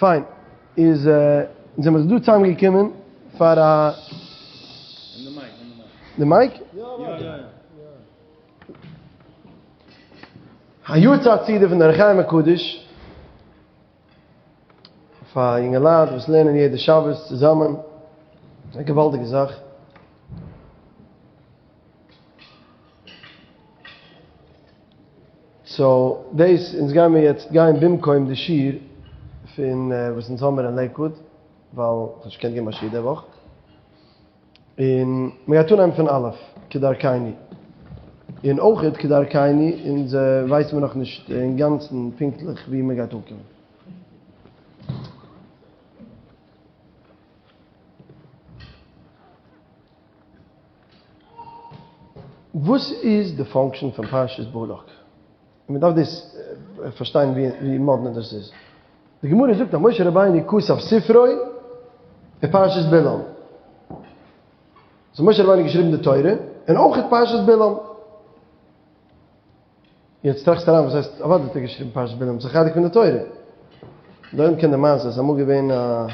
פיין, איז זעמיר זיך דא צוזאם געקומען פאר א. די מייק? א יארצייט סעודה פון די אור החיים הקדוש פאר יונגעלייט וואס לערנען יעדע שבת צוזאמען, א געוואלדיגע זאך. סאו דאס אונז גיימיר יעצט גיין במקום די שיעור פון וואס אונז האמיר אין לעיקוואד, ווייל כ'האב נישט געקענט געבן א שיעור די וואך, און מ'גייט אנהייבן פון א' כדרכינו, און אויכעט כדרכינו אונז ווייסן מיר נאכנישט אינגאנצן פונקטליך ווי מ'גייט אנקומען. וואס איז די function פון פרשת בלק? און מען דארף דאס פארשטיין ווי מאדנע דאס איז. די גמרא זאגט אז משה רבינו כתב ספרו בפרשת בלעם. סאו משה רבינו האט געשריבן די תורה און אויך פרשת בלעם. יעצט טראכסט אריין וואס הייסט אוודאי האט ער געשריבן פרשת בלעם, ס'איז א חלק פון די תורה. דער עולם קען די מעשה, ס'איז אמאל געווען א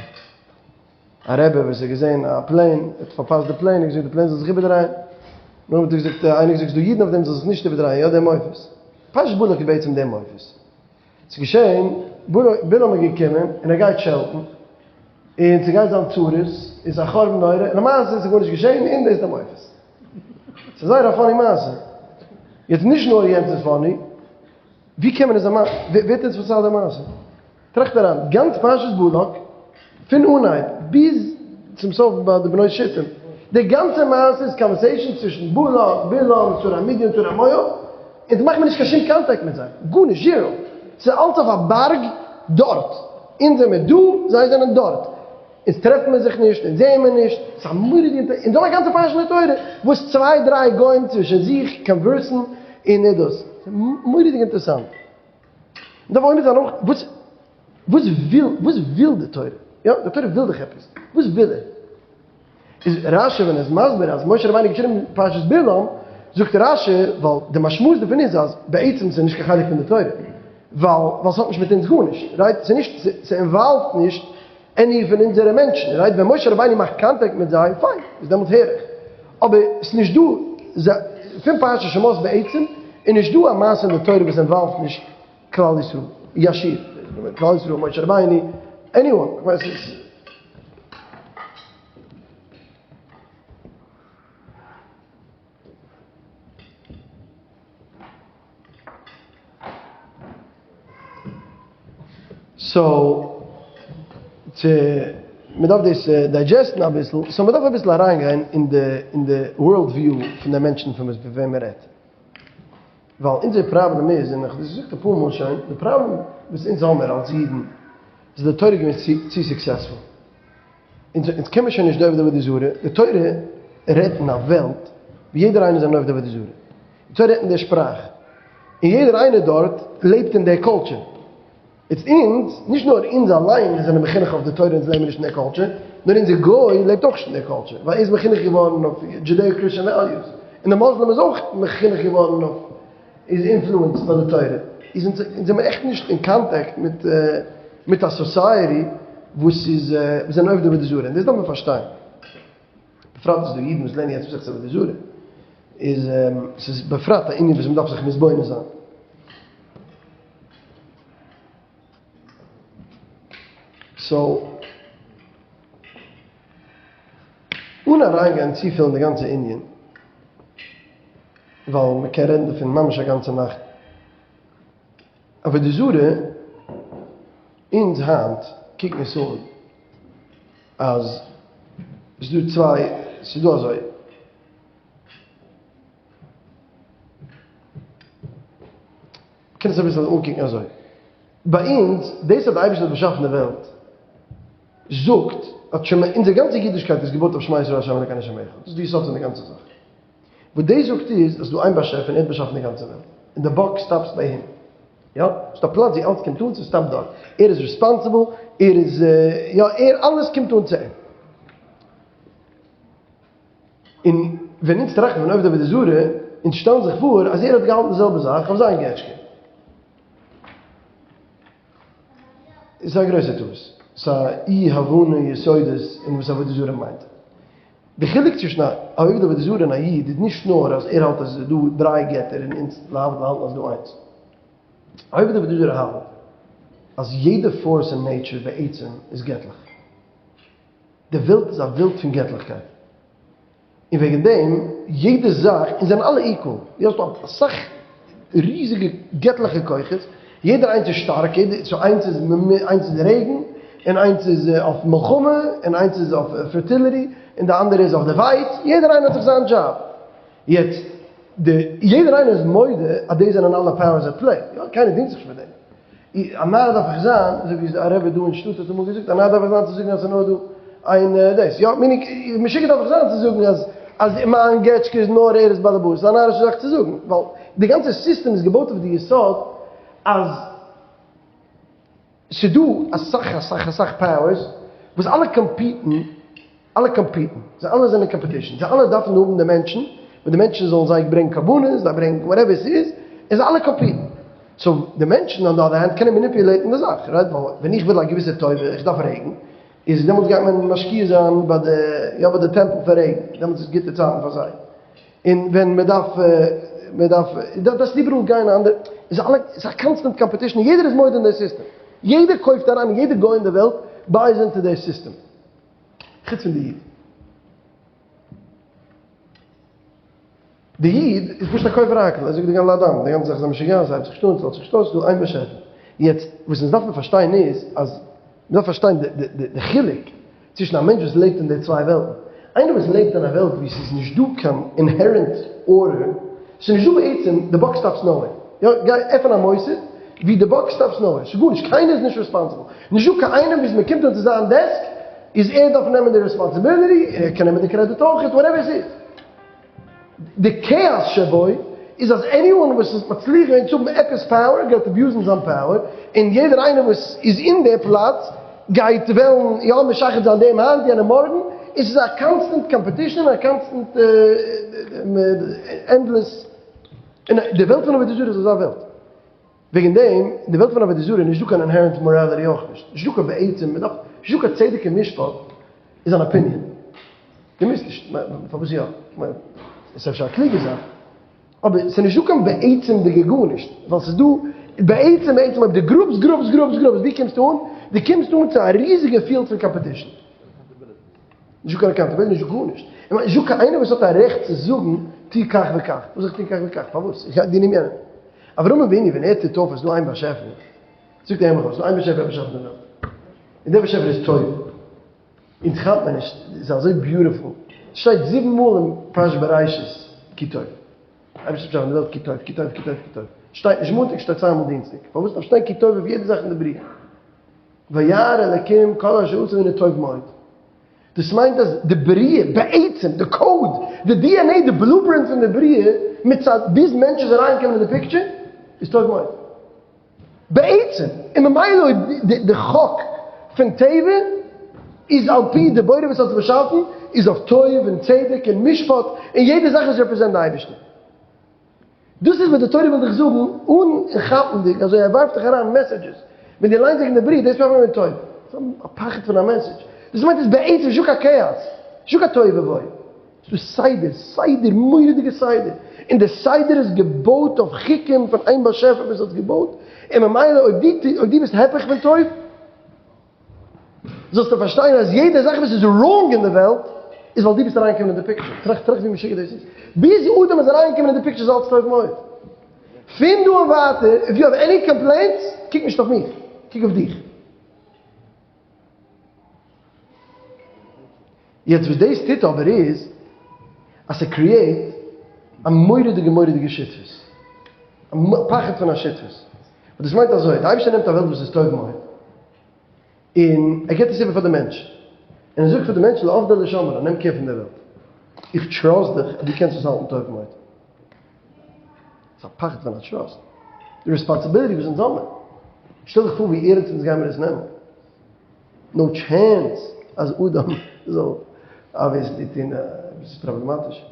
א רבי וואס האט געזען א plane, ער האט פארפאסט די plane, ער האט געזאגט די plane זאל זיך איבערדרייען, נאכדעם האט ער געזאגט, איינער האט געזאגט ס'איז דא אידן אויף דעם זאל זיך נישט איבערדרייען, יא דער מופת. פרשת בלק איז בעצם דער מופת. ס'איז געשען, בלעם איז געקומען און ער גייט שעלטן, און ס'גייט זיין צרות, און ס'איז א חורבן נורא, און למעשה איז גארנישט געשען, און דאס איז דער מופת. ס'איז זייער א funny מעשה. יעצט נישט נאר יענץ איז funny, ווי קען מען עס ווער האט אונז פארציילט די מעשה? טראכט אריין, גאנץ פרשת בלק, פון אנהייב ביז צום סוף ביי די בנות שיטים, די גאנצע מעשה איז conversation צווישן בלק, בלעם, שרי מדין, שרי מואב, אונז מאכן מיר נישט קיין שום קאנטאקט מיט זיי, גארנישט, zero, ס'איז אלץ אויף א בארג דארט, אונז זעמיר דא, זיי זענען דארט. אונז טרעפן מיר זיך נישט, אונז זעען מיר נישט, ס'איז א מורא'דיגע אינטער, אונז האבן א גאנצע פרשה אין די תורה וואס צוויי דריי גוים צווישן זיך converse ן און איז דאס, ס'איז מורא'דיג אינטערעסאנט. מ'דארף עומד זיין אויך וואס וואס וויל וואס וויל די תורה? יא, די תורה וויל דאך עפעס, וואס וויל ער? איז רשי ווען ער איז מסביר אז משה רבינו האט געשריבן פרשת בלעם, זאגט רשי ווייל די משמעות דערפון איז אז בעצם ס'איז נישט קיין חלק פון די תורה, ווייל ווייל ס'האט נישט מיט אונז גארנישט, right? ס'איז נישט ס'אינוואלווד נישט any פון אונזערע מענטשן, right? ווען משה רבינו מאכט קאנטעקט מיט זיי, פיין, איז דעמאלטס הער איך. אבער ס'איז נישט דא, פון פרשת שמות בעצם, איז נישט דא א מעשה אין די תורה וואס involve ט נישט כלל ישראל, ישיר, כלל ישראל, משה רבינו, anyone, כ'מיין ס'איז. so, צו, מ'דארף דאס digest ן אביסל, so מ'דארף אביסל אריינגיין אין די, אין די world view פון די מענטשן פון וועם מ'רעדט. ווייל אונזער פראבלעם איז, און איך האב דאס געזאגט אפאר מאל שוין, די פראבלעם וואס אונז האמיר אלס אידן, איז די תורה געווען צו successful. אונז קען מען שוין נישט די עובדי עבודה זרה, די תורה רעדט אין א וועלט ווי יעדער איינער איז אן עובד עבודה זרה, די תורה רעדט אין דער שפראך, און יעדער איינער דארט לעבט אין דער culture. איצט אונז, נישט נאר אונז אליין זענען מחונך אויף די תורה אונז לעבן נישט אין דער culture, נאר אונזער גוי לעבט אויך נישט אין דער culture, ווייל ער איז מחונך געווארן אויף Judeo-Christian values, און דער מוסלים איז אויך מחונך געווארן אויף, איז influenced ביי די תורה. איז אונז זעמיר עכט נישט אין קאנטעקט מיט מיט א society וואס איז וואס זענען עובדי עבודה זרה, און דאס דארף מען פארשטיין. בפרט איז דא אידן וואס לערנען יעצט מסכת עבודה זרה, איז ס'איז בפרט א ענין וואס מ'דארף זיך מתבונן זיין. so, אן אריינגיין צופיל אין די גאנצע ענין, ווייל מ'קען רעדן דערפון ממש א גאנצע נאכט. עבודה זרה, אונז היינט קוקן עס אן אז ס'איז דא צוויי, ס'איז דא אזוי. מ'קען עס אביסל אנקוקן אזוי. ביי אונז, דאס אז די אייבערשטער האט באשאפן די וועלט, זאגט אז שמע, אונזער גאנצע אידישקייט איז געבויט אויף שמע ישראל ה' אלקינו ה' אחד. דאס איז די יסוד פון די גאנצע זאך. וואס דאס זאגט איז אז ס'איז דא איין באשעפער און ער האט באשאפן די גאנצע וועלט. און די buck stops ביי אים. יא, ס'איז דא א פלאץ ווי אלעס קומט אן, ס'סטאפט דארט. ער איז responsible, ער איז, יא, ער, אלעס קומט אן צו אים. און ווען אונז טראכטן פון עובדי עבודה זרה, אונז שטעלן זיך פאר אז ער האט געהאלטן די זעלבע זאך אויף זיין געטשקע. איז א גרויסע טעות. ס'איז א אי הבנה יסודית אין וואס עבודה זרה מיינט. די חילוק צווישן א עובד עבודה זרה און א איד איז נישט נאר אז ער האלט אז עס איז דא דריי געטער און אונז להבדיל האלטן אז ס'איז דא איינס. א עובד עבודה זרה האלט אז יעדע פארס אין נעיטשער בעצם איז געטליך. די וועלט איז א וועלט פון געטליכקייט. און וועגן דעם יעדע זאך, און זענען אלע איקוואל, דו האסט דא אסאך ריזיגע געטליכע כוחות, יעדער איינס איז שטארק, יעדער, סאו איינס איז איינס איז רעגן, און איינס איז אויף מלחמה, און איינס איז אויף פערטיליטי, און די אנדערע איז אויף די ווייץ, יעדער איינער האט זיך זיין דזשאב. יעצט, די, יעדער איינער איז מודה אז דאס זענען אלע פאוערס עט פלעי, יא, קיינער דינגט זיך נישט מיט דעם. א נאר דארף איך זיין, אזוי ווי א רבי דא אין שטאט האט אמאל געזאגט, א נאר דארף איך זיין צו זאגן אז ס'איז נאר דא איין דאס, יא, מינינג, משוגע דארף איך זיין צו זאגן אז אז מיין געטשקע איז נאר ער איז באלעבאס, ס'איז א נארישע זאך צו זאגן, ווייל די גאנצע סיסטעם איז געבויט אויף די יסוד אז ס'איז דא אסאך אסאך אסאך פאוערס וואס אלע קאמפיטן אלע קאמפיטן, זיי אלע זענען קאמפעטישן, זיי אלע דארפן האבן די מענטשן, וואס די מענטשן זאלן זיי ברענגן קרבנות, זיי ברענגן וואטעווער ס'איז, און זיי אלע קאמפיטן. סאו די מענטשן אן די אדער הענד קענען מעניפיולעיטן די זאך, רייט? ווייל ווען איך וויל א געוויסע טובה, איך דארף רעגן, איז דעמאלטס גייט מען משקיע זיין ביי די, יא ביי די טעמפל פאר רעגן, דעמאלטס איז גוטע צייטן פאר זיי. און ווען מען דארף, מען דארף, דארפסט איבעראל גיין אנדערע, איז אלע, ס'איז א קאנסטענט קאמפעטישן און יעדער איז מודה אין די סיסטעם. יעדער קויפט אריין און יעדער גוי אין די וועלט בייס אינטו די סיסטעם. חוץ פון די איד. די איד איז פשוט א כופר הכל, ער זאגט די גאנ לאדם, די גאנצע זאך איז א משוגעת, ס'הייבט זיך נישט אן, ס'האלט זיך נישט אויס, ס'איז דא איין באשעפער. יעצט, וואס אונז דארפן פארשטיין איז, אז מ'דארף פארשטיין די חילוק צווישן א מענטש וואס לעבט אין די צוויי וועלטן. איינער וואס לעבט אין א וועלט וואו ס'איז נישט דא קיין אינהערענט ארדער, ס'איז נישט דא בעצם, די באק סטאפס נאווער. יא, גיי עפען א מוסד ווי די באק סטאפס נאווער, ס'איז גארנישט, קיינער איז נישט רעספאנסיבל, נישט דא קיין איינעם וואס מ'קומט אן צו זיין דעסק איז ער דארף נעמען די רעספאנסיביליטי, און ער קען נעמען די קרעדיט אויכעט, וואטעווער ס'איז. די כאאס שבו איז אז עניוואן וואס איז מצליח געווען צו האבן עפעס פאוער גייט אביוזן זיין פאוער, און יעדער איינער וואס איז אין די פלאץ גייט וועלן יא משחד זיין דעם היינט יענעם מארגן, און ס'איז א קאנסטענט קאמפעטישן און א קאנסטענט ענדלעס. און די וועלט פון עבודה זרה איז אזא וועלט. וועגן דעם, אין די וועלט פון עבודה זרה איז נישטא קיין אינהערענט מאראליטי אויך נישט. נישטא קיין בעצם, מען דארף, נישטא קיין צדק און משפט איז אן אפיניען. דו מוזט נישט, פארוואס יא? כ'מיין, עס איז אפשר א קלוגע זאך, אבער ס'איז נישטא קיין בעצם'דיגע גארנישט, ווייל ס'איז דא בעצם בעצם אויב דו גראבסט גראבסט גראבסט גראבסט ווי קומסטו אן? דו קומסט אן צו א ריזיגע פיעלד פון קאמפעטישן. נישטא קיין אקאונטעביליטי, נישטא גארנישט. איך מיין, נישטא קיין איינער וואס האט א רעכט צו זאגן טו כך וכך. וואס זאל איך טון כך וכך? פארוואס? איך גיי דיר נעמען יענעם. אברהם אבינו ווען ער טוט אויף אז ס'דא איין באשעפער, זאגט ער אים ס'דא איין באשעפער ער האט באשאפן די וועלט. און דער באשעפער איז טוב. אונז כאפט מען נישט, ס'איז אזוי ביוטיפול. ס'שטייט זיבן מאל אין פרשת בראשית כי טוב. אייבערשטער האט באשאפן די וועלט כי טוב, כי טוב, כי טוב, כי טוב. שטייט נישט מאנטאג, שטייט צוויי מאל דינסטאג. פארוואס דארף שטיין כי טוב אויף יעדע זאך אין די בריאה? וירא אלקים כל אשר עשה והנה טוב מאוד. דאס מיינט אז די בריאה בעצם, די קאוד, די DNA, די בלופרינט פון די בריאה, מצד ביז מענטש איז אריינגעקומען אין די פיקטשער, איז טוב מאוד. בעצם, און ממילא אויב די חוק פון טבע איז על פי די בורא וואס האט עס באשאפן, איז אויף טוב און צדק און משפט, און יעדע זאך איז רעפרעזענט די אייבערשטער. דאס איז וואס די תורה וויל דיך זאגן, אן כאפנדיג אזוי ער ווארפט דיך אריין מעסעדזשעס, ווען דו ליינסט זיך אין די בריוו, דאס מאכט מען מיט טוב, ס'איז א פחד פון א מעסעדזש, דאס מיינט עס בעצם נישטא קיין כאאס, נישטא קיין תוהו ובוהו, ס'איז דא סדר, סדר, מורא'דיגע סדר, און די סדר איז געבויט אויף חוקים פון איין באשעפער וואס האט עס געבויט, און ממילא אויב דו ביסט הפך פון טוב, זאלסטו פארשטיין אז יעדע זאך וואס איז wrong אין די וועלט איז ווייל דו ביסט אריינגעקומען אין די פיקטשער. טראכט טראכט ווי משוגע דאס איז. ביז אדם איז אריינגעקומען אין די פיקטשער איז אלץ טוב מאוד. פון דא און ווייטער איף יו האוו עני קאמפלעינטס קוק נישט אויף מיך, קוק אויף דיך. יעצט וואס דאס טוט אבער איז אז ס'קריעט א מורא'דיגע מורא'דיגע שותפות. א פחד פון א שותפות. וואס דאס מיינט אזוי, די אייבערשטער נעמט א וועלט וואס איז טוב מאוד, און ער גיבט עס איבער פאר די מענטש, און ער זאגט פאר די מענטש לעבדה ולשמרה, נעם קער פון דער וועלט, איך טראסט דיך אז דו קענסט עס האלטן טוב מאוד. ס'איז א פחד פון א טראסט, די רעספאנסיביליטי וואס אונז האבן. שטעל דיך פאר ווי ערענסט אונז גיימיר עס נעמען. נאו טשענס אז אדם זאל אבוויעסלי טון עפעס פראבלעמאטיש.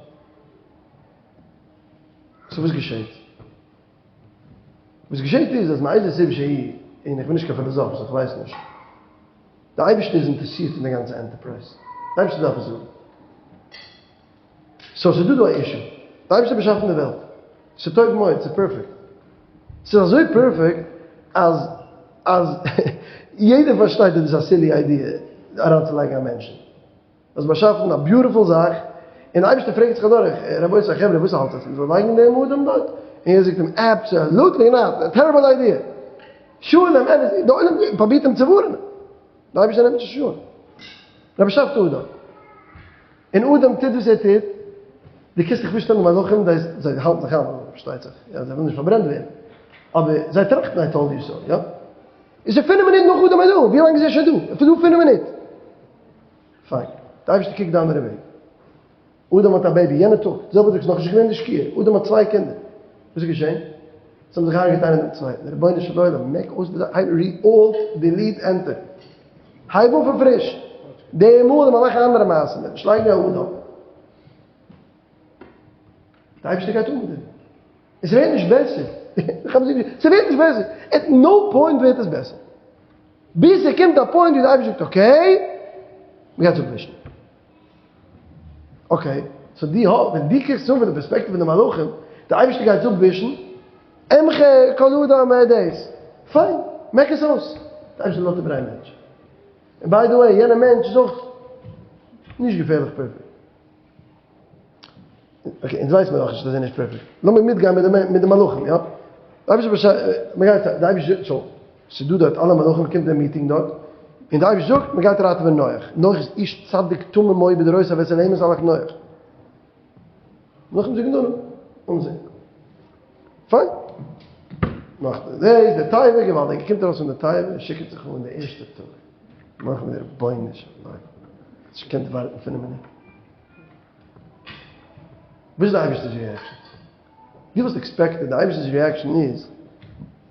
סאו וואס געשעט? וואס געשעט איז אז מאיזה סיבה שהיא. און איך בין נישט קיין פילאזאף סאו איך ווייס נישט. די אייבערשטער איז אינטערסירט אין די גאנצע ענטערפרייז. די אייבערשטער דארף עס האבן. סאו ס'איז דא דא א אישו. די אייבערשטער האט באשאפן די וועלט. ס'איז טוב מאוד, ס'איז פערפעקט. ס'איז אזוי פערפעקט אז אז יעדער פארשטייט אז דאס איז א סילי איידיע אריינצולייגן א מענטשן. האסט באשאפן א ביוטיפול זאך, און די אייבערשטער פרעגט זיך אדורך, רבותי חברה וואס האלט עטס, מ'זאל לייגן דעם אדם דארט? און יעדער זאגט אים אבסעלוטלי נאט, א טעריבל איידיע. שלום אמת, די עולם פרובירט אים צו ווארענען, די אייבערשטער נעמט נישט שלום. ער באשאפט אדם, און אדם טוט וואס ער טוט, דו קענסט דיך פארשטעלן די מלאכים, זיי האלטן זיך איין, פארשטייט זיך, יא, זיי ווילן נישט פארברענט ווערן, אבער זיי טראכטן איי טאלד יו סאו, יא? איז ער פינף מינוט נאך אדם איז דא, ווי לאנג איז ער שוין דא? ער איז דא פינף מינוט. פיין. די אייבערשטער קוקט די אנדערע וועג. אדם האט א בעיבי יענע טאג, די זעלבע טאג, ס'איז נאכנישט געווען די שקיעה, אדם האט צוויי קינדער. וואס איז געשען? זיי האבן זיך געהארגעט איינער דעם צווייטן. רבונו של עולם, מעק אויס די זאך, הייב אלט דיליט ענטער. הייב אן פון פריש. די מאל וועט מען מאכן א אנדערע מעשה, מ'וועט נישט לייגן א אדם. די אייבערשטער גייט אן מיט דעם. עס ווערט נישט בעסער. ס'ווערט נישט בעסער. עט נאו פוינט ווערט עס בעסער. ביז ס'קומט א פוינט ווי די אייבערשטער זאגט אקעי, מ'גייט זיך ווישן. אקעי, סאו די האב, ווען דו קוקסט אן פון די פערספעקטיוו פון די מלאכים, די אייבערשטער גייט עס אפווישן, אמחה כל אדם דאס. פיין, מעק עס אויס. די אייבערשטער לאזט איבער איין מענטש. און ביי די וועי, יענער מענטש איז אויך נישט געפערליך פערפעקט. אקעי, אונז ווייסן מיר נאכנישט אז ער איז נישט פערפעקט. לאמיר מיטגיין מיט די מיט די מלאכים, יא? די אייבערשטער באשאפט, מען גייט, די אייבערשטער, סאו, ס'איז דא דארט אלע מלאכים, קומט די מיטינג דארט, און די אייבערשטער זאגט, מען גייט ראטעווען נח. נח איז איש צדיק תמים היה בדורותיו ואצל אלהים התהלך נח. מלאכים זאגן נו נו, לאמיר זען. פיין. מאכט ער דאס, די תיבה, געוואלדיג, קומט ארויס פון די תיבה, שיקערט זיך אן די ערשטע טאג. מלאכים זאגן, רבונו של עולם, נישט געקענט ווארטן פינף מינוט. וואס איז די אייבערשטער'ס ריעקשאן? דו וואלסט עקספעקטעד די אייבערשטער'ס ריעקשאן איז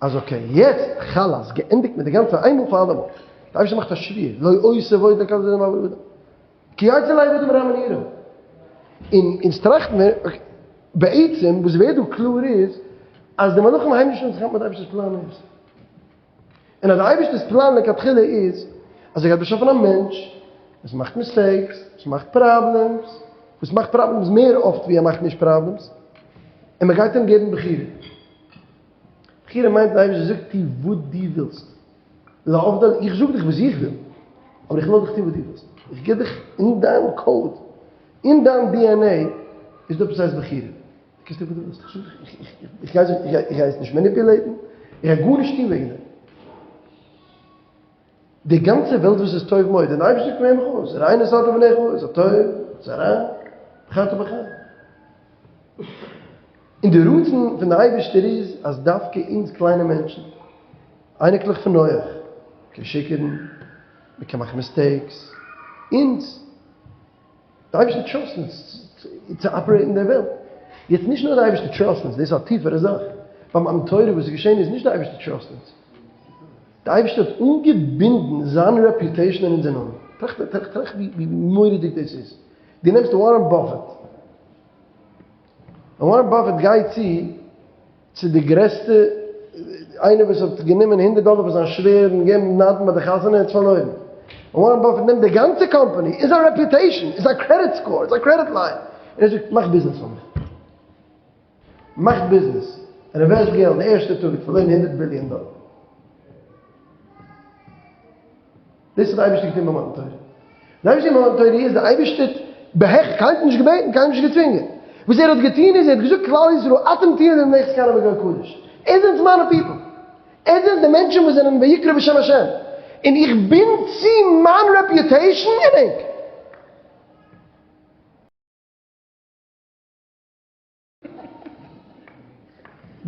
אז אקעי יעצט חלאס געענדיגט מיט די גאנצע איינמאל פאר אלעמאל, די אייבערשטער מאכט א שבועה לא אוסיף עוד לקללת אדם בעבור אדם כי יצר לב אדם רע מנעוריו, און אונז טראכט מיר בעצם וואס ווערט דא קלאר איז אז די מלאכים הייבן נישט אן צו כאפן וואס די אייבערשטער'ס פלאן איז. און אז די אייבערשטער'ס פלאן לכתחילה איז אז ער גייט באשאפן א מענטש וואס מאכט מיסטעיקס, וואס מאכט פראבלעמס, וואס מאכט פראבלעמס מער אפט ווי ער מאכט נישט פראבלעמס, און מען גייט אים געבן בחירה. בחירה מיינט די אייבערשטער זאגט טו וואס דו ווילסט. להבדיל איך זאג דיך וואס איך וויל, אבער איך לאז דיך טון וואס דו ווילסט. איך גיב דיך אין דיין קאוד, אין דיין DNA איז דא עפעס הייסט בחירה. קענסט טון וואס דו ווילסט, איך גיי איך גיי עס נישט מעניפולעיטן, איך גיי גארנישט טון וועגן דעם. די גאנצע וועלט וואס איז טוב מאוד, און די אייבערשטער קומט מיך אויס, ראה נתתי לפניך, איז א טוב, איז א רע, בחרת בחיים. און די רצון פון די אייבערשטער איז אז דווקא אונז קליינע מענטשן, אייניקלעך פון נח, קען שיכור'ן, מען קען מאכן מיסטעיקס, אונז, די אייבערשטער טראסט אונז צו אפערעיטן דער וועלט. יעצט נישט נאר די אייבערשטער טראסט אונז, דאס איז א טיפערע זאך. ביי מתן תורה וואס איז געשען איז נישט די אייבערשטער טראסט אונז. די אייבערשטער האט אנגעבינדן זיין רעפיוטעישן אין אונזער נאמען. טראכט טראכט ווי מורא'דיג דאס איז. דו נעמסט ווארען באפעט. און ווארען באפעט גייט צו צו די גרעסטע, איינער וואס האט גענומען הונדערט דאלער פון זיין שווער און געגעבן נדן ביי די חתונה און עס פארלוירן. און ווארען באפעט נעמט די גאנצע קאמפאני, און זיין רעפיוטעישאן, און זיין קרעדיט סקאור, און זיין קרעדיט ליין, און ער זאגט, מאך ביזנעס פאר מיך. מאך ביזנעס. ער אינוועסט געלט, די ערשטע טאג האט ער פארלוירן הונדערט ביליאן דאלער. דאס האט די אייבערשטער געטון ביי מתן תורה. די אייבערשטער ביי מתן תורה איז די אייבערשטער בהכרח, קיינער האט נישט געבעטן, קיינער נישט געצווינגען. וואס ער האט געטון איז ער האט געזאגט כלל ישראל אתם תהיו לי ממלכת כהנים וגוי קדוש. עטס זענטס מיינע פיפל. עטס זענטס די מענטשן וואס זענען ויקרא בשם השם. און איך בינד צו מיין רעפיוטעישן אין ענק.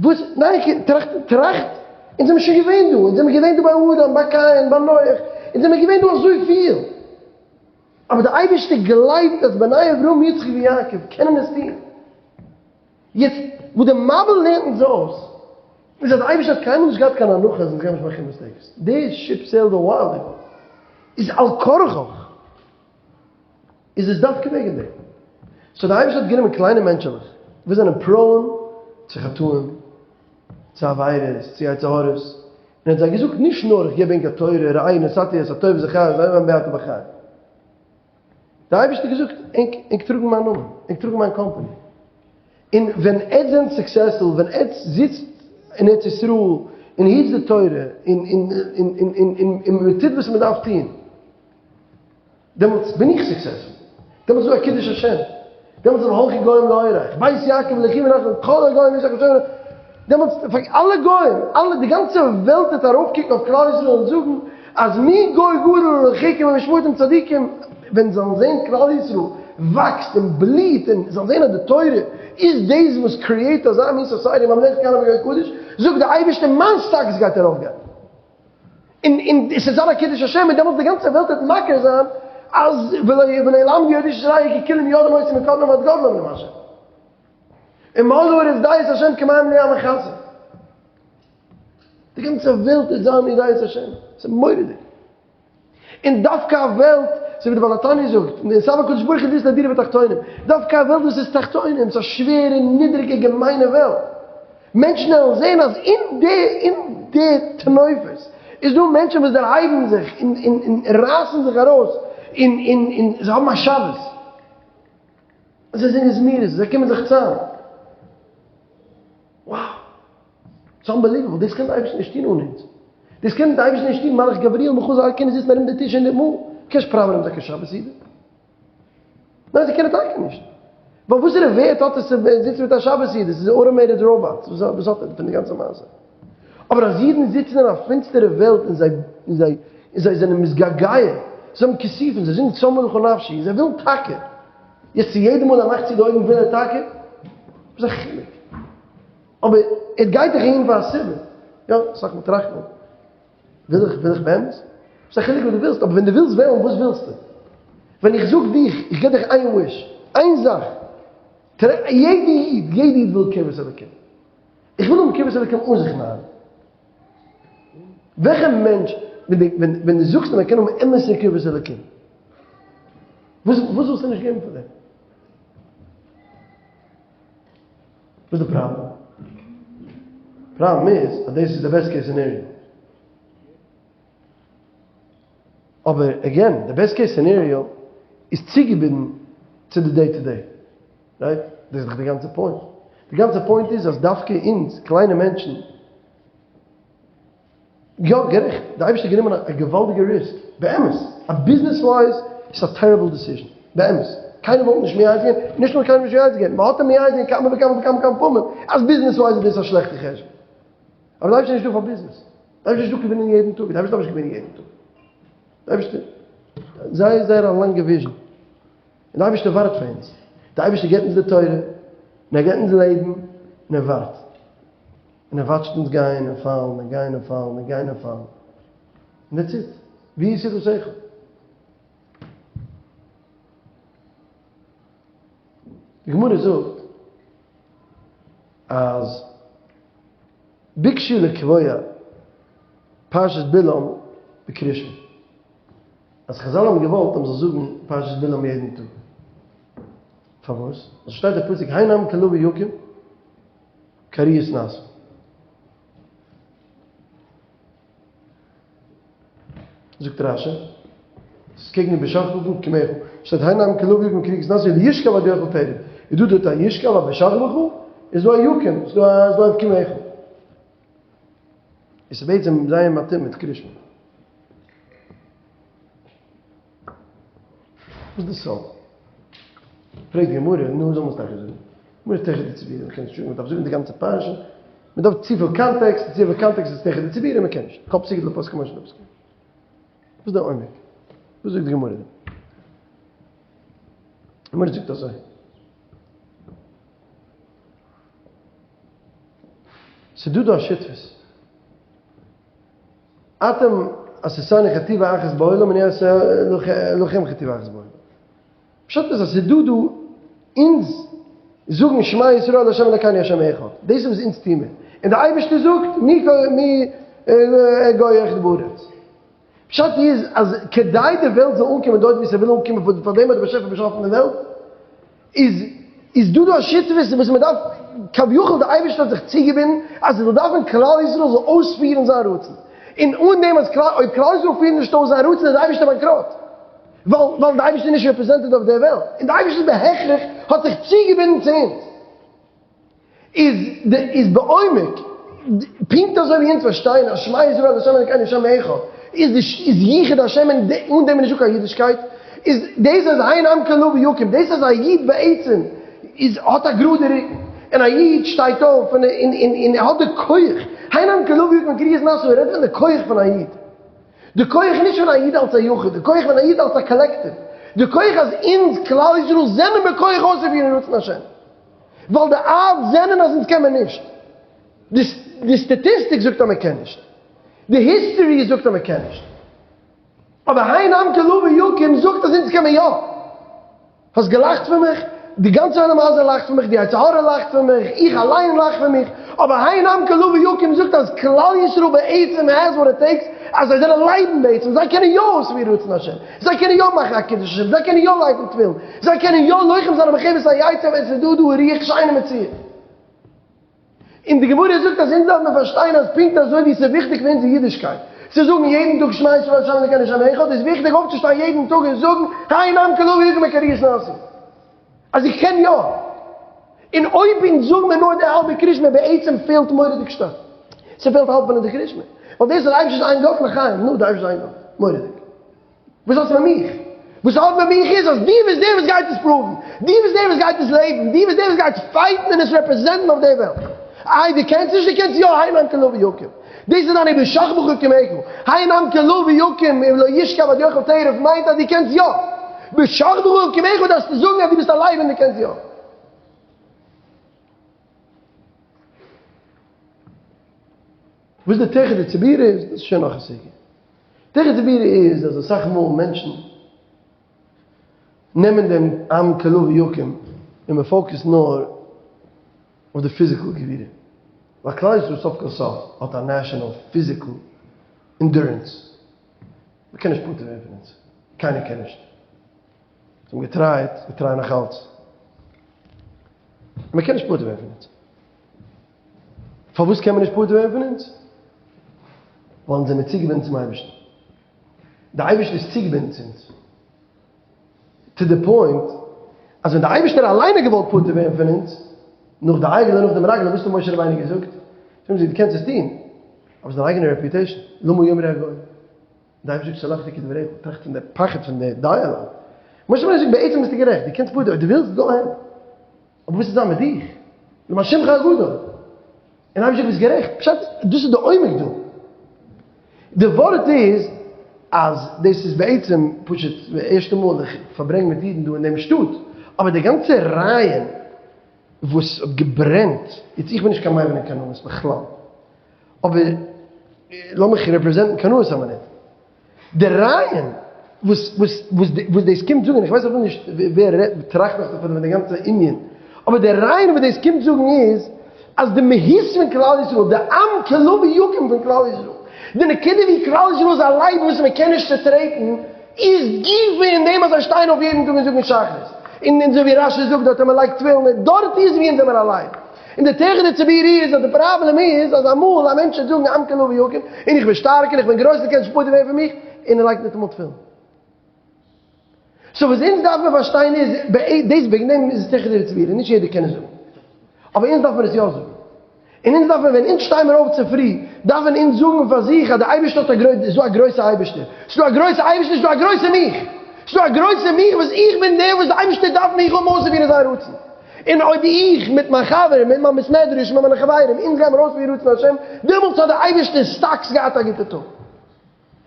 וואס? ניין, טראכט, טראכט, אונז זעמיר שוין געווען דא, אונז זעמיר געווען דא ביי אדם, ביי קין, ביי נח, אונז זעמיר געווען דא אזויפיל. אבער דער אייבערשטער גלייבט אז בני אברהם יצחק ויעקב קענען עס טון. יעצט, וואס דער מבול לערנט אונז אויס, איז אז דער אייבערשטער האט קיינמאל נישט געהאט קיין הנחה אז אונז גייען נישט מאכן מיסטעיקס. די שיפ סעילד א ווייל עגאו. איז על כרחך. איז עס דווקא וועגן דעם. סאו דער אייבערשטער האט גענומען קליינע מענטשעלעך וואס זענען פראון צו חטאים, צו עבירות, צו יצר הרע'ס, און ער האט זיי געזאגט, נישט נאר איך געב ענק א תורה, ראה נתתי את הטוב ואת החיים, זיי וועלן בעתה בחיים. דער אייבערשטער האט געזאגט, ענק ענק טראגן מיין נאמען, ענק טראגן מיין קאמפאני. און ווען עטס זענט successful, ווען עטס זיצט אין ארץ ישראל און היטס די תורה, און און און און און און מען טוט וואס מען דארף טון, דעמאלטס בין איך successful, דעמאלטס איז דא א קידוש השם, דעמאלטס איז והלכו גוים לאורך, בית יעקב לכו ונחלו, כל הגוים ישחו שומר, דעמאלטס פאר אלע גוים, אלע, די גאנצע וועלט וועט ארויפקוקן אויף כלל ישראל און זאגן אז מי גוי גדול ולחוקים ומשפטים צדיקים, ווען זיי זאלן זען כלל ישראל וואקסט און בליהט און זאלן זען אז די תורה איז דאס וואס create אזא מין society, ממלכת כהנים וגוי קדוש, זאגט די אייבערשטער מיין סטאקס גייט ארויפגיין. און און עס וועט זיין א קידוש השם און דעמאלטס די גאנצע וועלט וועט מכיר זיין אז ולא ולא ילמדו עוד איש את רעהו כי כולם יודעים אותי מקטנם ועד גדלם נאם השם. ומלאה הארץ דעה את השם כמים לים מכסה. די גאנצע וועלט וועט זיין ידעת השם. ס'איז מורא'דיג. און דווקא א וועלט, אזוי ווי די בעל התניא זאגט, נתאוה הקדוש ברוך הוא להיות לו דירה בתחתונים, דווקא א וועלט וואס איז תחתונים, ס'איז א שווערע נידריגע געמיינע וועלט, מענטשן וועלן זען אז אין די אין די טינופות איז דא מענטשן וואס דערהייבן זיך און און און רייסן זיך ארויס און און און זיי האבן א שבת, זיי זינגען זמירות, זיי קומען זיך צאם. Wow! ס'איז unbelievable, דאס קען די אייבערשטער נישט טון אן אונז. דאס קען די אייבערשטער נישט טון, מלאך גבריאל מיכאל זיי אלע קענען זיצן ארום די טיש הונדערט מאל, קענסט פראווענען מיט זיי קיין שבת סעודה? ניין זיי קענען טאקע נישט. ווייל וואסערע ווערט האט עס צו זיצן מיט א שבת סעודה, ס'איז automated robots, וואס האט ער פון די גאנצע מעשה? אבער אז אידן זיצן אין א פינסטערע וועלט און זיי און זיי און זיי זענען מתגעגע, זיי האבן כיסופים, זיי זאגן צמאה לך נפשי, זיי ווילן טאקע, יעצט צו יעדע מאל ער מאכט צו די אויגן וויל ער טאקע? וואס איז א חילוק? אבער ער גייט דאך אהין פאר א סיבה. יא, אסאך מאל טראכט מען, וויל איך, וויל איך באמת? וואס איז א חילוק וואס דו ווילסט, אבער ווען דו ווילסט וועלן, וואס ווילסטו? ווען איך זאג דיך, איך גיב דיך איין wish, איין זאך, יעדע איד, יעדע איד וויל קרבת אלוקים. איך וויל האבן קרבת אלוקים אן זיך נארן. וועלכע מענטש, ווען דו זאגסט אז מען קען האבן אמת'ע קרבת אלוקים, וואס וואלסטו נישט געבן פאר דעם? וואס איז די פראבלעם? פראבלעם איז אז דאס איז די best case scenario. אבער again, די best case scenario איז צוגעבינדן צו די day to day. Right? דאס איז דאך די גאנצע point. די גאנצע point איז אז דווקא אונז, קליינע מענטשן, יא, גערעכט, די אייבערשטער האט גענומען א געוואלדיגע risk, באמת, א business wise איז א terrible decision, באמת, קיינער וואלט נישט מייעץ געווען, נישט נאר קיינער נישט מייעץ געווען, מען האט אים מייעץ געווען כמה וכמה וכמה וכמה פעמים אז business wise איז דאס א שלעכטע חשבון, אבער די אייבערשטער איז נישט דא פאר ביזנעס, די אייבערשטער איז נישט דא געווינען יעדן טאג, די אייבערשטער דארף נישט געווינען יעדן טאג, די אייבערשטער, זייער זייער א לאנגע vision, און די אייבערשטער ווארט פאר אונז, די אייבערשטער געבט אונז די תורה, און ער געבט אונז לעבן, און ער ווארט. און ער watch ט אונז גיין און פאלן און גיין און פאלן און גיין און פאלן. און that's it. ווי איז סידור שכל? די גמרא זאגט אז ביקשו לקבוע פרשת בלעם בקריאת שמע. אז חזל האבן געוואלט אז מ'זאל זאגן פרשת בלעם יעדן טאג. פארוואס? ווייל ס'שטייט אין פסוק הן עם כלביא יקום. כארי יתנשא. זאגט רשי, ס'איז קעגן ובשכבך ובקומך, שטייט הן עם כלביא יקום כארי יתנשא און ישכב עד יאכל טרף, איז דא דארט א ישכב א בשכבך, איז דא א יקום, איז דא א ובקומך. עס איז בעצם זייער מתאים מיט קרישמע. וואס איז די סוד? פרעגט די גמרא, נו זאל מען עס טאקע זאגן. גמרא איז תיכף דצבירה, מען קען נישט זאגן, מען דארף זאגן די גאנצע פרשה, מען דארף צופיל context, צופיל context איז תיכף דצבירה, מען קען נישט. כל פסוקא דלא פסקה כמו שלא פסקה. וואס איז די עומק? וואס זאגט די גמרא דא? די גמרא זאגט אזוי. ס'דא דא א שותפות. אתם עשיתני חטיבה אחת בעולם אני אעשה לכם חטיבה אחת בעולם. פשט איז אז ס'איז דא דא אונז זאגן שמע ישראל ה' אלקינו ה' אחד, דאס איז וואס אונז טוהן מיר, און די אייבערשטער זאגט מי מי גוי אחד בארץ. פשט איז אז כדי די וועלט זאל אנקומען דארט ווי ס'וויל אנקומען פאר דעם האט דער באשעפער באשאפן די וועלט, איז איז דא דא א שותפות וואס מען דארף, כביכול די אייבערשטער האט זיך צוגעבינדן אז עס זאל דארפן כלל ישראל זאל אויספירן זיין רצון. און אן דעם אז כלל אויב כלל ישראל פירט נישט אויס זיין רצון איז די אייבערשטער באנקראט. ווייל ווייל די אייבערשטער איז נישט רעפרעזענטעד אויף דער וועלט. און די אייבערשטער איז בהכרח האט זיך צוגעבינדן צו אונז. איז די איז בעומק, פונקט אזוי ווי אונז פארשטייען אז שמע ישראל ה' אלקינו ה' אחד, איז די איז יחוד השם און אן דעם איז נישטא קיין אידישקייט, איז דאס אז הן עם כלביא יקום, דאס אז א איד בעצם איז האט א גראדע רוקן, און א איד שטייט אויף און און און און ער האט די כח, הן עם כלביא יקום כריות נשא, ער רעדט פון די כח פון א איד. די כח נישט פון א איד אלס א יחיד, די כח פון א איד אלס א collective, די כח אז אונז כלל ישראל זענען בכח אויסצופירן רצון השם. ווייל די odds זענען אז אונז קען מען נישט. די סטאטיסטיק זאגט אז מען קען נישט. די history זאגט אז מען קען נישט. אבער הן עם כלביא יקום זאגט אז אונז קען מען יא. האסט געלאכט פון מיך? די גאנצע עולם הזה לאכט פון מיך, די יצר הרע לאכט פון מיך, איך אליין לאך פון מיך, אבער הן עם כלביא יקום זאגט אז כלל ישראל בעצם has what it takes אז זיי זענען לייבן בעצם, זיי קענען יא אויספירן רצון השם, זיי קענען יא מאכן א קידוש השם, זיי קענען יא לייגן תפילין, זיי קענען יא לוחם זיין במלחמת היצר ווען ס'איז דא דא רוח שאינה מצויה. און די גמרא זאגט אז אונז דארף מען פארשטיין אז פונקט אזוי ווי ס'איז וויכטיג פאר אונזער אידישקייט צו זאגן יעדן טאג שמע ישראל ה' אלקינו ה' אחד איז וויכטיג אויפצושטיין יעדן טאג און זאגן הן עם כלביא יקום בכריות נסעו אז איך קען יא. און אויב אונז זאגן מיר נאר די האלבע קרישמע בעצם פעלט מורא'דיג שטארק. ס'פעלט האלב פון אונזער קרישמע. ווייל דאס אז די אייבערשטער איז איין גאט לחיים, נו די אייבערשטער איז איין גאט. מורא'דיג. וואס האסטו מיט מיך? וואס האט מיט מיך איז אז דו ביסט דער וואס גייט עס prove ן, דו ביסט דער וואס גייט עס לעבן, דו ביסט דער וואס גייט fight ן און עס represent ן אויף דער וועלט. איי דו קענסט נישט? דו קענסט יא, הן עם כלביא יקום. דאס איז דיין ובשכבך ובקומך. הן עם כלביא יקום און לא ישכב עד יאכל טרף מיינט אז דו קענסט יא. בשכבך ובקומך דארפסטו זאגן אז דו ביסט א לייב און דו קענסט יא. וואס די טירחא דציבורא איז, דאס איז שוין נאך א סוגיא. טירחא דציבורא איז אז אסאך מאל מענטשן נעמען דעם עם כלביא יקום און מען focus ט נאר אויף די physical גבורה. ווייל כלל ישראל סוף כל סוף האט א national physical endurance. מען קען נישט פטור ווערן פון אונז. קיינער קען נישט. זיי האבן גע try ט, זיי try ען נאך אלץ. מען קען נישט פטור ווערן פון אונז. פארוואס קען מען נישט פטור ווערן פון אונז? ווייל אונז זעמיר צוגעבינדן צום אייבערשטן. דער אייבערשטער איז צוגעבינדן צו אונז. to the point אז ווען דער אייבערשטער אליין האט געוואלט פטור ווערן פון אונז, נאך די עגל און נאך די מרגלים, וואס האט משה רבינו געזאגט? זאגן זיי, דו קענסט עס טון, אבער ס'איז דיין אייגענע reputation, למה יאמרו הגוים? דער אייבערשטער זאגט סלחתי כדבריך, טראכט פון די פחד פון די dialogue. משה רבינו זאגט בעצם ביסטו גערעכט, דו קענסט פטור, אויב דו ווילסט, go ahead. אבער וואס איז זיין מיט דיך? למען שמך הגדול. און אייבערשטער ביסט גערעכט. פשט, דאס איז די עומק דא. די ווארט איז אז דאס איז בעצם פשוט די ערשטע מאל איך פארברענג מיט אידן דא אין דעם שטאט, אבער די גאנצע רעיון וואס האט געברענט, יעצט איך בין נישט קיין מבין אין קנאות בכלל, אבער לאמיך represent ן קנאות א מינוט. די רעיון וואס וואס וואס וואס דאס קומט זאגן, איך ווייס אפילו נישט ווער רעדט טראכט נאך פון די גאנצע ענין, אבער די רעיון וואס דאס קומט זאגן איז, אז די מהות פון כלל ישראל, די עם כלביא יקום פון כלל ישראל, די נקודה ווי כלל ישראל איז א לייב וואס מען קען נישט צוטרעטן, איז גופא אין דעם אז זיי שטייען אויף יעדן טאג און זאגן שחרית, און אזוי ווי רשי זאגט דארט אז מען לייגט תפילין, דארט איז ווי אונז זעמער א לייב. און די טירחא דציבורא איז אז די פראבלעם איז אז אמאל א מענטש וועט זאגן עם כלביא יקום און איך בין שטארק און איך בין גרויס און קענסט נישט פטור ווערן פון מיך און ער לייגט ניטאמאל תפילין. so וואס אונז דארף מען פארשטיין איז דאס וועגן דעם איז עס טירחא דציבורא נישט יעדער קען עס זאגן אבער אונז דארף מען עס יא זאגן און אונז דארף מען ווען אונז שטיי מיר אויף צופרי דארף מען אונז זאגן פאר זיך אז די אייבערשטער האט א גרויסע ס'איז דא א גרויסע אייבערשטער ס'איז דא א גרויסע אייבערשטער ס'איז דא א גרויסע מיך ס'איז דא א גרויסע מיך וואס איך בין דער וואס די אייבערשטער דארף מיך האבן אויסצופירן זיין רצון. און אויב איך מיט מיין חבר, מיט מיין בית מדרש, מיט מיינע חברים, אונז גיימער אויספירן רצון השם, דעמאלטס האט דער אייבערשטער סטאקס געהאט א גוטע טאג.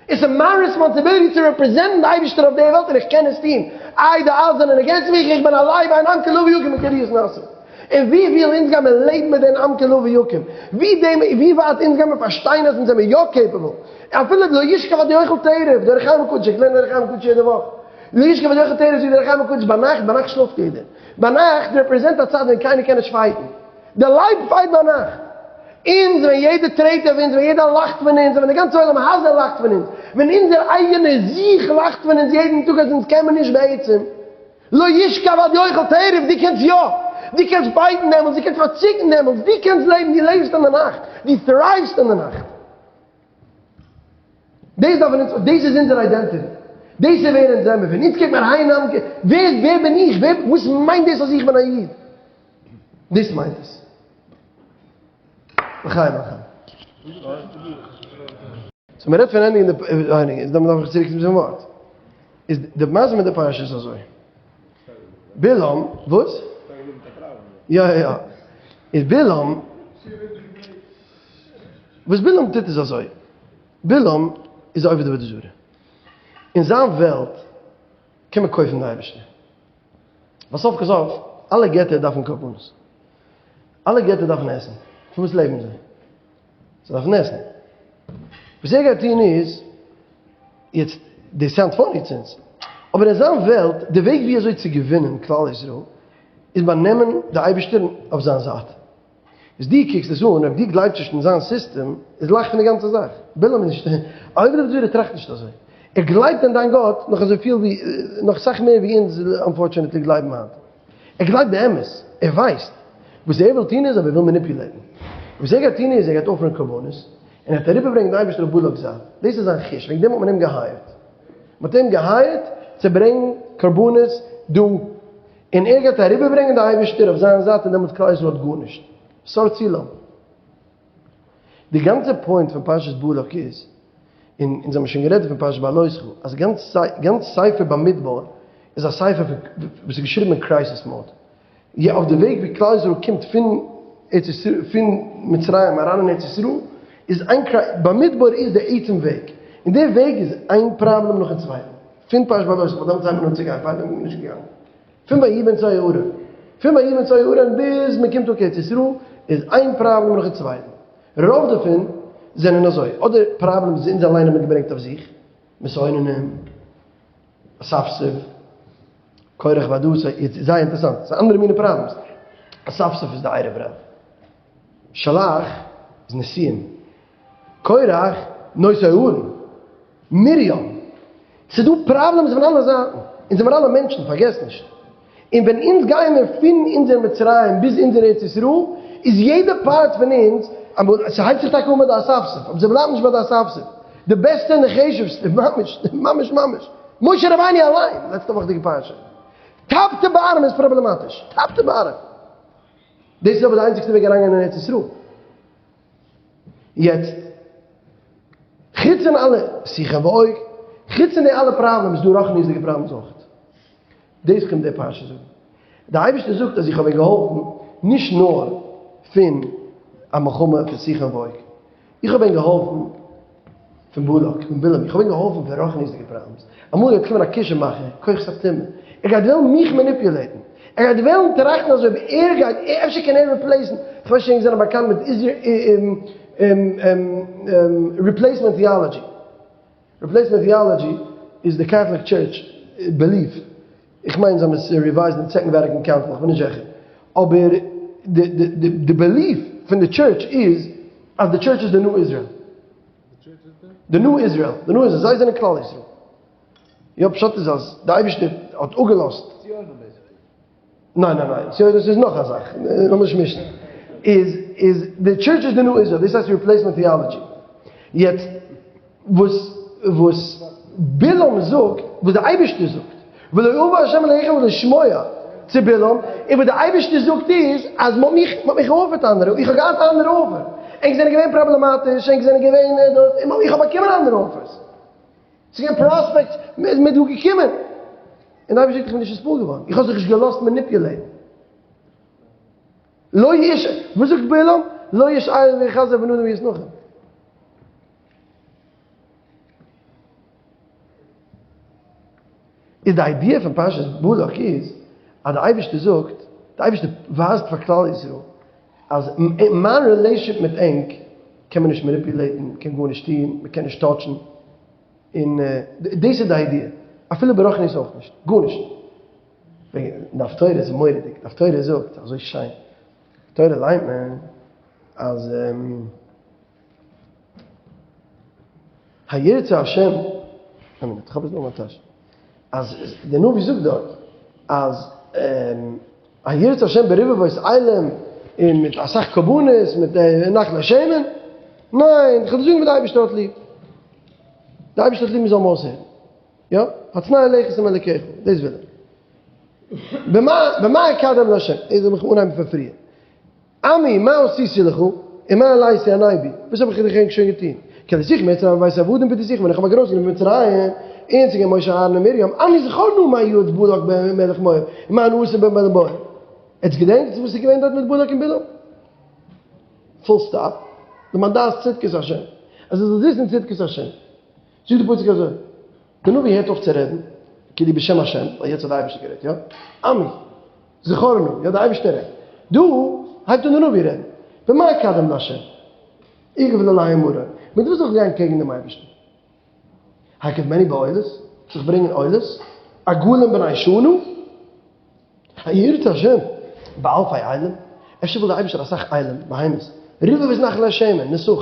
עס איז מיין responsibility צו represent ן די אייבערשטער אויף דער וועלט און איך קען עס טון. איי די אלע זענען against מיך, איך בין א לייב, הן עם כלביא יקום בכריות נסעו. און ווי וויל אונז גיימער לעבן מיט דעם עם כלביא יקום, ווי דעם ווי ווייט אונז גיימער פארשטיין אז אונז זעמער יא capable, אפילו לא ישכב עד יאכל טרף, דער אור החיים הקדוש, איך לערן אור החיים הקדוש יעדע וואך, לא ישכב עד יאכל טרף זאגט דער אור החיים הקדוש ביינאכט, ביינאכט שלאפט יעדער. ביינאכט represent א צייט ווען קיינער קען נישט fight ן. די לייב fight ביינאכט. אונז ווען יעדער טרעט אויף אונז, ווען יעדער לאכט פון אונז, ווען די גאנצע עולם הזה לאכט פון אונז, ווען אונזער אייגענע זיך לאכט פון אונז יעדן טאג אז אונז קען מען נישט בעצם. לא ישכב עד יאכל טרף, דו קענסט יא! דו קענסט fight ן דעמאלטס, דו קענסט פארציקן דעמאלטס, דו קענסט לעבן, דו לעבסט אין די נאכט, דו thrive סט אין די נאכט. דאס דארפן אונז, דאס איז אונזער identity. דאס איז ווער אונז זעמיר. ווען אונז קוקט מען אריין אין, ווער ווער בין איך? ווער, וואס מיינט דאס אז איך בין א איד? דאס מיינט עס. לחיים לחיים. so מען רעדט פון ענדיגן די ענדיגן איז דארף איך צוריק צום ווארט. איז די מעשה מיט די פרשה איז אזוי. בלעם, וואס? יא יא יא. איז בלעם, וואס בלעם טוט איז אזוי. בלעם איז א עובד עבודה זרה. אין זיין וועלט קען מען קויפן די אייבערשטער. ווייל סוף כל סוף, אלע געטער דארפן קרבנות. אלע געטער דארפן עסן. פון וואס לעבן זיי? זיי דארפן עסן. וואס ער גייט טון איז, יעצט, דאס sound funny צו אונז, אבער אין זיין וועלט, די וועג ווי אזוי צו געווינען כלל ישראל, איז ביי נעמען די אייבערשטער אויף זיין זייט. איז דו קוקסט עס אן, אויב דו גלייבסט נישט אין זיין סיסטעם, איז לאך פון די גאנצע זאך. בלעם איז נישט, א עובד עבודה זרה טראכט נישט אזוי. ער גלייבט אין דיין גאט נאך אזויפיל ווי, נאך סאך מער ווי אונז unfortunately גלייבן היינט. ער גלייבט באמת, ער ווייסט. וואס ער וויל טון איז אבער ער וויל manipulate ן. וואס ער גייט טון איז ער גייט אפערן קרבנות, און ער וועט אריבערברענגען די אייבערשטער אויף בלק'ס זייט. דאס איז זיין חוש, וועגן דעם האט מען אים גע hire ט. מען האט אים גע hire ט צו ברענגן קרבנות דא, און ער גייט אריבערברענגען די אייבערשטער אויף זיין זייט און דעמאלטס כלל ישראל האט גארנישט. סר צלם. די גאנצע point פון פרשת בלק איז, און אונז האבן שוין גערעדט פון פרשת בהעלותך, אז גאנץ גאנץ ספר במדבר איז א ספר פון וואס איז געשריבן אין crisis mode. יא אויף די וועג ווי כלל ישראל קומט פון ארץ ישראל פון מצרים אריין אין ארץ ישראל איז איין במדבר איז די עצם וועג, און די וועג איז איין פראבלעם נאכן צווייטן. פון פרשת בהעלותך ווייל דעמאלטס הייבט מען אן צו גיין, פארדעם איז מען נישט געגאנגען. פון ויהי בנסוע הארון, פון ויהי בנסוע הארון ביז מען קומט אן קיין ארץ ישראל איז איין פראבלעם נאכן צווייטן. רוב דערפון זענען אזוי, אדער פראבלעמס וואס אונז אליין האבן געברענגט אויף זיך, מתאוננים, אספסוף, קורח ועדתו, איז זייער אינטערעסאנט, ס'איז אנדערע מיני פראבלעמס, אספסוף איז די ערב רב, שלח איז נשיאים, קורח נושאי ארון, מרים, ס'איז דא פראבלעמס פון אלע זייטן, אונז זעמיר אלע מענטשן, פארגעס נישט. און ווען אונז גיימיר פון אונזער מצרים ביז אונזער ארץ ישראל, איז יעדע part פון אונז, אמאל, ס'הייבט זיך טאקע אן ביי די אספסוף, אבער ס'בלייבט נישט ביי די אספסוף. די בעסטע און די חשוב'סטע, ממש, ממש ממש, משה רבינו אליין, לעצטע וואכדיגע פרשה, top to bottom איז פראבלעמאטיש, top to bottom. דאס איז אבער די איינציגסטע וועג אריינגיין אין ארץ ישראל. יעצט, חוץ פון אלע סיחון ועוג, חוץ פון די אלע פראבלעמס איז דא רוחניות'דיגע פראבלעמס אויך. דאס קומט די פרשה זאגן. די אייבערשטער זאגט אז איך האב אים געהאלפן נישט נאר פון א מלחמה פון סיחון ועוג, איך האב אים געהאלפן פון בלק, פון בלעם, איך האב אים געהאלפן פון רוחניות'דיגע פראבלעמס. אמאל גייט קומען א כישוף מאכער, כוחות הטומאה, ער גייט וועלן מיך manipulate ן, ער גייט וועלן טראכטן אזוי ווי ער גייט, אפשר קען ער replace ן, כ'ווייס נישט ענק זענען באקאנט מיט replacement theology. replacement theology איז די Catholic Church belief, איך מיין זיי האבן עס revised אין Second Vatican Council, איך בין נישט זיכער, אבער די belief פון די טשורטש איז אז די טשורטש איז די new Israel. די new Israel, די new Israel, זיי זענען כלל ישראל. יא פשט איז אז די אייבערשטער האט אפגעלאזט. ניין ניין ניין, ציונות איז נאך א זאך, לאמיר נישט מישן. איז איז די טשורטש איז די new Israel, דאס הייסט replacement theology. יעצט וואס וואס בלעם זאגט, וואס די אייבערשטער זאגט, ולא אבה ה' אלקיכם לשמוע צו בלעם, און וואס די אייבערשטער זאגט איז אז מ'האט מיך מ'האט מיך גע offer ט אנדערע, איך האב געהאט אנדערע offer, ענק זענען געווען פראבלעמאטיש, ענק זענען געווען דאס, און איך האב באקומען אנדערע offers. ס'איז געווען prospects, מ'איז מיר דא געקומען. און די אייבערשטער זאגט איך בין נישט נתפעל געווארן, איך האב זיך נישט געלאזט manipulate ן. לא יש, וואס זאגט בלעם? לא יש איל ויחזר ונדם יזנחם. איז די idea פון פרשת בלק איז אז די אייבערשטער זאגט, די אייבערשטער ווייזט פאר כלל ישראל אז מיין relationship מיט ענק קען מען נישט manipulate ן, מען קען גארנישט טון, מען קען נישט touch ן, און דאס איז די idea, אפילו ברוחניות אויך נישט, גארנישט. וועגן די הפטורה איז מורא'דיג, די הפטורה זאגט אזוי שיין, הפטורה ליינט מען אז הירצה השם, א מינוט, איך האב עס דא אין מיין טאש, אז דער נביא זאגט דארט אז הירצה השם ברבבות אילים און מיט אסאך קרבנות מיט נחלי שמן, ניין, איך וועל דיר זאגן וואס דער אייבערשטער האט ליב. די אייבערשטער האט ליב מ'זאל אים אויסהערן. יא? הצנע לכת עם אלקיך, דאס וויל ער. במה אקדם לה', איך זאל מיך אנהייבן פון פריער. עמי, מה עשיתי לך, ומה העליתי עיני בי, וואס האב איך דיר ענק שוין געטון? כי העליתיך ממצרים מבית עבדים פדיתיך, ווען איך האב אייך ארויסגענומען פון מצרים, און ס'איז געווען משה אהרן און מרים, עמי זכור נא מה יעץ בלק מלך מואב, ומה עשה בלעם בן בעור. עטס געדענקטס וואס איז געווען דארט מיט בלק און בלעם? פול סטאפ. למען דעת צדקות השם. אז ער זאל וויסן צדקות השם. זאגט די פסוק אזוי, די נביא הערט אויף צו רעדן, כאילו בשם השם, ווייל יעצט האט די אייבערשטער גערעדט, יא? עמי, זכור נא, יא די אייבערשטער רעדט. דא הייבט אן די נביא רעדן, במה אקדם לה'? איך וועל אליין מראה, מיט וואס זאל איך גיין קעגן דעם אייבערשטן? הקדמני בעולות, זאל איך ברענגען עולות? עגלים בני שנה? הירצה השם באלפי אילים, אפשר וויל דער אייבערשטער אסאך אילים, בהמות, רבבות נחלי שמן, נסכים.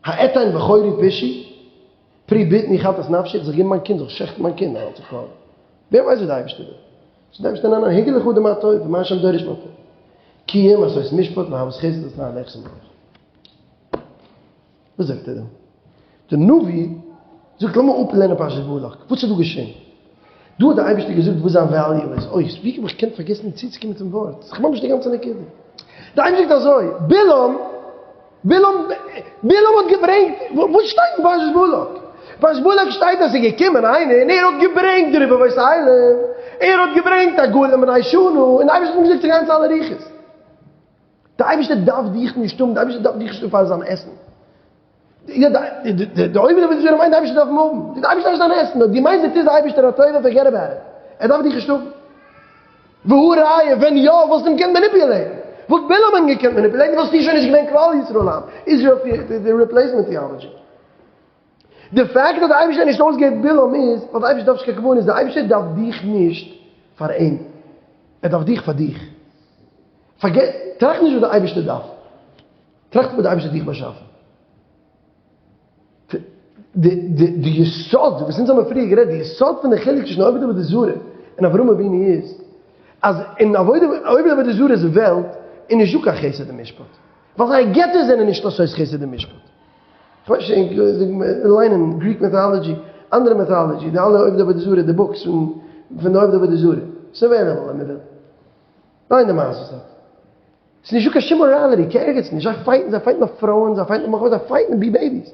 האתן בכורי פשעי, פרי בטני חטאת נפשי, איך זאל געבן מיין קינד, זאל איך שעכטן מיין קינד, אלץ איך האב. ווער ווייסט וואס דער אייבערשטער וויל? זאגט דער אייבערשטער ניין ניין, הגה לך אדם מה טוב ומה השם דורש מאתו, כי אם עשות משפט ואהבת חסד הצנע לכת עם אלקיך. וואס זאגט ער דא? דער נביא זאגט לאמיר אפלערנען פרשת בלק, וואס איז דא געשען? דא האט דער אייבערשטער געזאגט וואס זיין value איז, אוי ווי האב איך געקענט פארגעסן צוצוקומען צום ווארט, ס'איז ממש די גאנצע נקודה. דער אייבערשטער זאגט אזוי, בלעם, בלעם, בלעם האט געברענגט, וואס שטייט אין פרשת בלק? פרשת בלק שטייט אז ס'איז געקומען איינער און ער האט געברענגט די רבבות אילים, ער האט געברענגט עגלים בני שנה, און דער אייבערשטער האט אים געזאגט צו גיין צו אלע רוחות. דער אייבערשטער דארף דיך נישט האבן, דער אייבערשטער דארף דיך נישט האבן פאר זיין עסן. די עובד עבודה זרה מיינט די אייבערשטער דארף אים האבן, די אייבערשטער דארף נישט דיין עסן, אויב דו מיינסט דו טוסט די אייבערשטער א טובה forget about it, ער דארף דיך נישט האבן. והא ראיה, ווען יא וואלסטו אים געקענט manipulate ן, וואלט בלעם אים געקענט manipulate ן וואלסטו שוין נישט געווען כלל ישראל היינט, איזראעל די replacement theology. די פאקט אז די אייבערשטער האט נישט אויסגעהערט בלעם איז ווייל די אייבערשטער דארף נישט קיין קרבנות, די אייבערשטער דארף דיך נישט פאר אים, ער דארף דיך פאר דיך. פארגעס, טראכט נישט וואס די אייבערשטער דארף, טראכט וואס די אייבערשטער האט דיך באשאפן. די די די יסוד וואס אונז האבן פריער גערעדט, די יסוד פון די חילוק צווישן עובד עבודה זרה און אברהם אבינו איז, אז אין עבודה עובד עבודה זרה'ס וועלט איז נישטא קיין חסד און משפט, ווייל זייער געטער זענען נישט עושה חסד און משפט. כ'ווייס נישט ענק ליינען Greek mythology, אנדערע mythology, די אלע עובדי עבודה זרה, די books פון פון די עובדי עבודה זרה, ס'איז available אויב מ'וויל. ליין די מעשות דארט. ס'איז נישטא קיין שום morality, קיין ערגעץ נישט, זיי fight ן, זיי fight ן אויף פרויען, זיי fight ן אויף מלחמות, זיי fight ן ווי babies.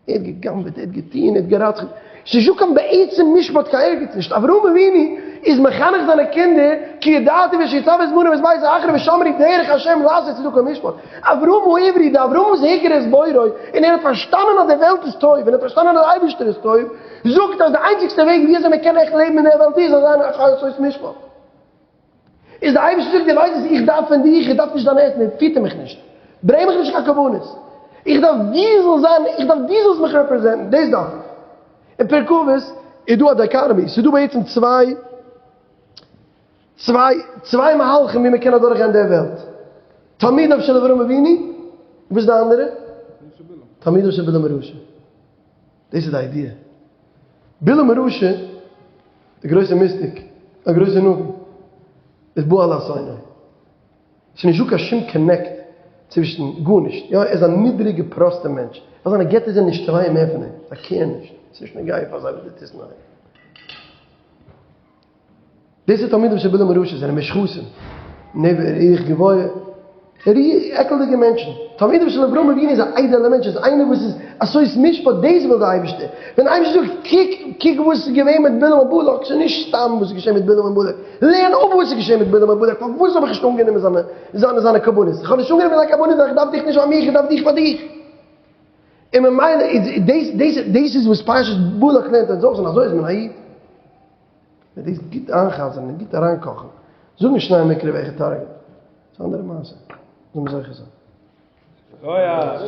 ער האט גע'גנב'עט, ער האט געטון, ער האט גערצח'ט, ס'איז נישטא קיין בעצם משפט קיין ערגעץ נישט, אברהם אבינו איז מחנך זיינע קינדער, כי ידעתיו אשר יצוה את בניו ואת ביתו אחריו ושמרו דרך השם לעשות צדקה ומשפט, אברהם העברי, די אברהם וואס הכיר את בוראו, און ער האט פארשטאנען אז די וועלט איז טוב, און ער האט פארשטאנען אז די אייבערשטער איז טוב, זאגט אז די איינציגסטע וועג ווי אזוי מען קען עכט לעבן אין דער וועלט איז אז זיין א עושה משפט. איז די אייבערשטער זאגט דו ווייסט וואס איך דארף פון דיך, איך דארף נישט דיין עסן, פיטער מיך נישט, ברענג מיך נישט קיין קרבנות, איך דארף דו זאלסט זיין, איך דארף דו זאלסט מיך represent ן, דאס דארף איך. אין פרק אבות איז דא א dichotomy, ס'איז דא בעצם צוויי צוויי צוויי מהלכים ווי מ'קען אדורכגיין די וועלט, תלמידיו של אברהם אבינו, וואס איז די אנדערע? תלמידיו של בלעם הרשע. דאס איז די idea. בלעם הרשע, די גרויסע mystic, א גרויסע נביא, איז בא על אסונו. ס'איז נישטא קיין שום connect צווישן גארנישט. יא, ער איז א נידריגע פראסטע מענטש. ווייל זיינע געטער זענען נישט טרייען מער פון אים. זיי care ן נישט. ס'איז נישט נוגע פאר זיי וואס דו טוסט ניין. דאס איז תלמידים של בלעם הרשע זענען מושחתים, נעבעך רוח גבוה, עקלדיגע מענטשן, תלמידים של אברהם אבינו איז א איידעלע מענטש, איז איינער וואס איז עשות משפט, דאס וויל די אייבערשטער, ווען די אייבערשטער זאגט קוק קוק וואס איז געווען מיט בלעם און בלק, ס'איז נישט סתם וואס איז געשען מיט בלעם און בלק, לערן אפ וואס איז געשען מיט בלעם און בלק, פארוואס האב איך נישט אנגענומען זיינע זיינע זיינע קרבנות, איך האב נישט אנגענומען זיינע קרבנות ווייל איך דארף דיך נישט פאר מיך, איך דארף דיך פאר דיך. און ממילא איז דאס דאס דאס איז וואס פרשת בלק לערנט אונז אויס און אזוי איז מען א איד. ווען דאס גוט איינ'חזר'ן און גוט אריינקאכן, זאג נישט שנים מקרא ואחד תרגום, ס'איז א אנדערע מעשה, זאל מען זוכה זיין. שכויח!